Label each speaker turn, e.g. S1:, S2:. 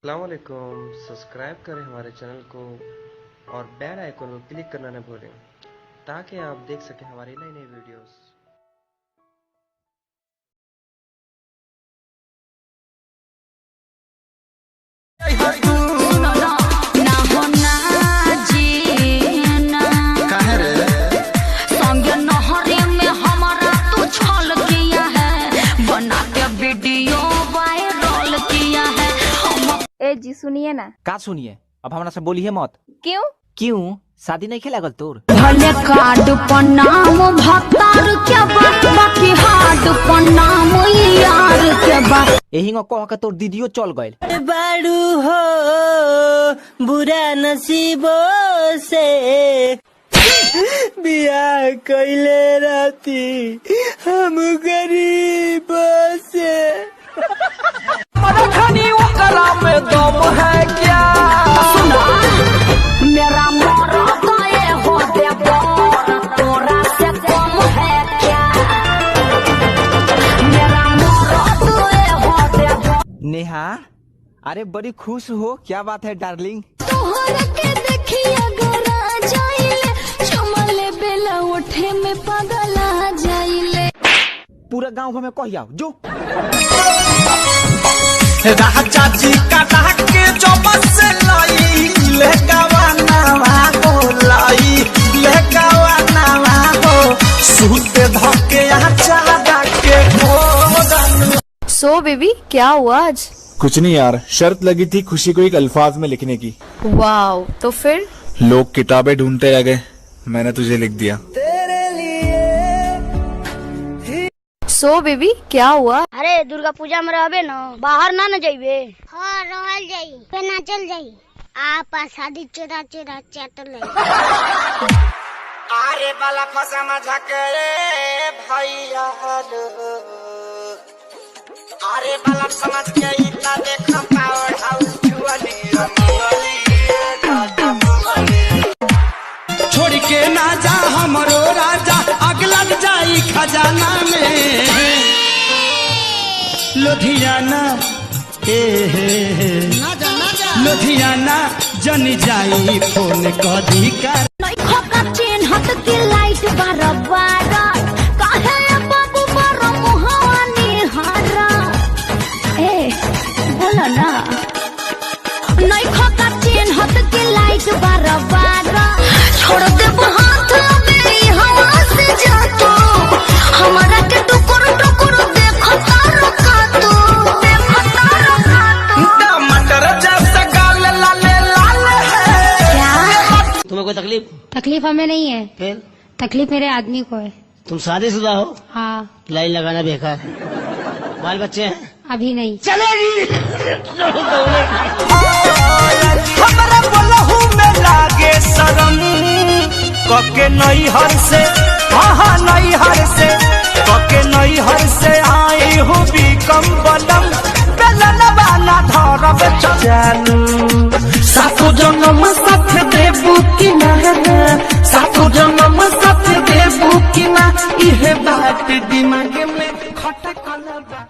S1: अस्सलाम वालेकुम। सब्सक्राइब करें हमारे चैनल को और बेल आइकन को क्लिक करना न भूलें ताकि आप देख सकें हमारी नई नई वीडियोस।
S2: ए जी सुनिए ना।
S3: का सुनिए? अब हमरा से बोलिए मत।
S2: क्यों?
S3: क्यों शादी नहीं खेला गल तोर?
S4: भले कार्ड पर नाम भतार के बा, बाकी हार्ड पर नाम यार के बा।
S3: एही में कह के तोर दीदियो चल गइल।
S5: बाड़ू हो बुरा नसीबो से बियाह कइले रहती हम गरीब से।
S6: में दम है क्या?
S4: मेरा मरद ये हो देवर तोरा से कम है क्या? मेरा मरद ये हो देवर।
S3: नेहा अरे बड़ी खुश हो, क्या बात है डार्लिंग?
S4: तोहरा के देखिया गोरा जाइले, चुमले बेला उठे में पागल आ जाइले।
S3: पूरा गांव भर में कह आओ जो
S6: राजा जी का के जो बस लाई ले गवाना हो लाई ले गवाना हो सूते धके चादा के हो।
S2: सो बेबी क्या हुआ आज?
S7: कुछ नहीं यार, शर्त लगी थी खुशी को एक अल्फाज में लिखने की।
S2: वाओ, तो फिर?
S7: लोग किताबें ढूंढते रह गए, मैंने तुझे लिख दिया।
S2: सो बेबी क्या हुआ?
S8: अरे दुर्गा पूजा में रहबे न, बाहर ना न जाइबे।
S9: हाँ रहल जाई, पे ना चल जाई, आप शादी चोरा चोरा चटल।
S6: अरे बाला फसा मजा करे भैया लो, अरे बाला समझ के इतना देखो पावर हाउस जुआनी। छोड़ के ना जा हमरो राजा, अग लग जाई खजाना में। लुधियाना ए हे हे, लुधियाना जन जाई फोन कदी कर।
S4: चिन्हत की लाइट बार बार काहे बाबू बार मुहावा निहारा। ए बोला ना, नहीं खोका चिन्हत की लाइट बार बार छोड़ दे हाथ मेरी हवा से जा तू, हमारा के टुकुर टुकुर देखो तारो का तू, देखो तारो का तू।
S6: टमाटर जैसा गाल लाल लाल है।
S4: क्या
S5: तुम्हें कोई तकलीफ?
S8: तकलीफ हमें नहीं है।
S5: फिर?
S8: तकलीफ मेरे आदमी को है।
S5: तुम शादीशुदा हो?
S8: हाँ।
S5: लाइन लगाना बेकार है। बाल बच्चे हैं?
S8: अभी नहीं।
S5: चलेगी।
S6: हमरा बोलहु में लागे शरम कके नहीं हर से, हाँ नहीं हर से कके नहीं हर से आई हूँ बीकम बलम बेलनवा ना धरब चलू। सातो जन्म साथ देबू की ना, सातो जन्म साथ देबू की ना, इहे बात दिमाग में खटकल बा।